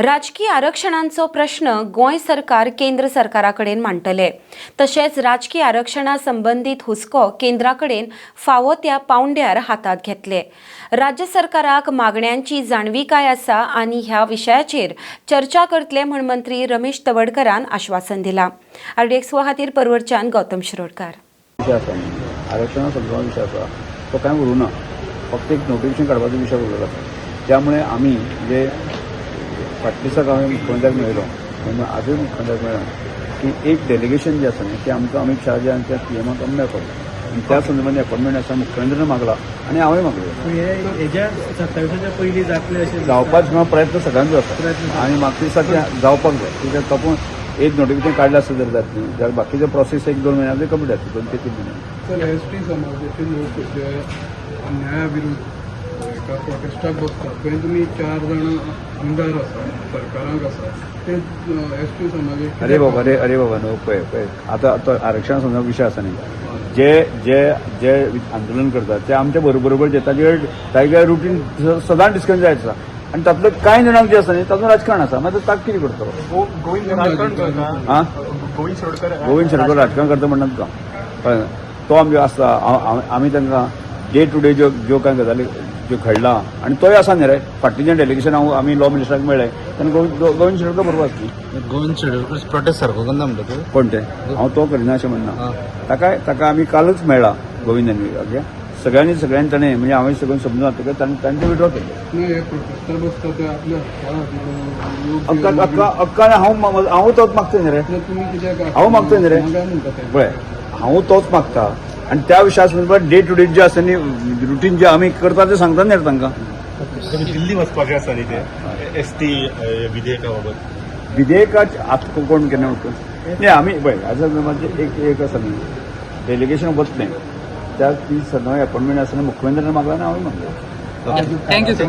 राजकी आरक्षणांचो प्रश्न गोंय सरकार केंद्र सरकारा कडेन मांडटले. तशेंच राजकी आरक्षणा संबंदीत हुस्को केंद्रा कडेन फावो त्या पावंड्यार हातांत घेतले. राज्य सरकाराक मागण्यांची जाणविकाय आसा आनी ह्या विशयाचेर चर्चा करतले म्हूण मंत्री रमेश तवडकरान आश्वासन दिलां. आरडीएक्स खातीर परवरच्यान गौतम शिरोडकार. विशय आसा न्ही, आरक्षणा संदर्भात विशय आसा तो कांय उरूं ना, फक्त एक नोटिफिकेशन काडपाचो विशय उरलेलो आसा. त्यामुळे आमी म्हणजे फाटल्या दिसाक हांवें मुख्यमंत्र्याक मेळयलो आनी आजूय मुख्यमंत्र्याक मेळ्ळा की एक डेलिगेशन जें आसा न्ही तें आमकां अमीत शाह जे आनी त्या पीएमाक आमी मेळपाक आनी त्या संदर्भात अपॉयंटमेंट आसा, मुख्यमंत्र्यान मागला आनी हांवें मागलें. हे हेज्या 27च्या पयलीं जातलें अशें दिसता. जावपाक प्रयत्न सगळ्यांचो आसा आनी म्हाका दिसता तें जावपाक जाय, कित्याक तातूंत एक नोटिफिकेशन काडलें आसत जर जातली जाल्यार बाकीचे प्रोसेस 1-2 म्हयन्यां कंप्लीट जातली, 2 ते 3 म्हयन्यां. सर, एस टी समाजाचे लोक जे अन्याया विरुद्ध एका प्रोटेस्टाक बसतात थंय तुमी चार जाणां आमदार आसा, सरकाराक आसा, ते एस टी समाजाक अरे बाबा रे, अरे बाबा न्हू, पळय पळय, आतां तो आरक्षणा संदर्भात विशय आसा न्ही, जे जे जे आंदोलन करतात ते आमच्या बरोबर जे ताजे रुटीन सदांच डिस्कशन जायत आसा आनी तातूंतले कांय जाणांक जे आसा न्ही तातूंत राजकारण आसा, मागीर ताका कितें करतलो? गोविंद राजकारण करता. आं. गोविंद शिरोडकर. गोविंद शिरोडकर राजकारण करता म्हणटा तुका, कळ्ळें? तो आमचो आसता, आमी तांकां डे टू डे ज्यो ज्यो कांय गजाली ज्यो घडला आनी तोय आसा न्ही रे. फाटलीं जें डेलिगेशन हांव आमी लॉ मिनिस्टराक मेळ्ळे तेन्ना गोविंद शिरोडकर बरोबर आसली. गोविंद शिरोडकर प्रोटेस्ट सारको करना म्हणटा तूं? कोण ते? हांव तो करिना अशें म्हणना. ताका ताका आमी कालच मेळ्ळा गोविंद, ओके, सगळ्यांनी सगळ्यांनी ताणें म्हणजे हांवें सगळें समजून जातकच ताणें तांचे विड्रॉ केले. ना, हे प्रोटेस्टाक बसता ते आपल्या हक्का खातीर. हक्का हक्का हक्का हांव हांव तोच मागता न्ही रे. तुमी कित्याक हांव मागता न्ही रे. काय म्हणटा ते? पळय, हांव तोच मागता आनी त्या विशया संदर्भात डे टू डे जे आसा न्ही रुटीन जे आमी करता ते सांगता न्ही रे तांकां. तुम्ही दिल्ली वचपाचे आसा न्ही ते एस टी विधेयका बाबत? विधेयकाच आतां कोण केन्ना उठून न्ही, आमी पळय आतां म्हणजे एक एक आसा न्ही डेलिगेशन वतलें त्या ती नवें अपॉयंटमेंट आसतना मुख्यमंत्र्यान मागला आनी हांवें मागलें. Thank you sir.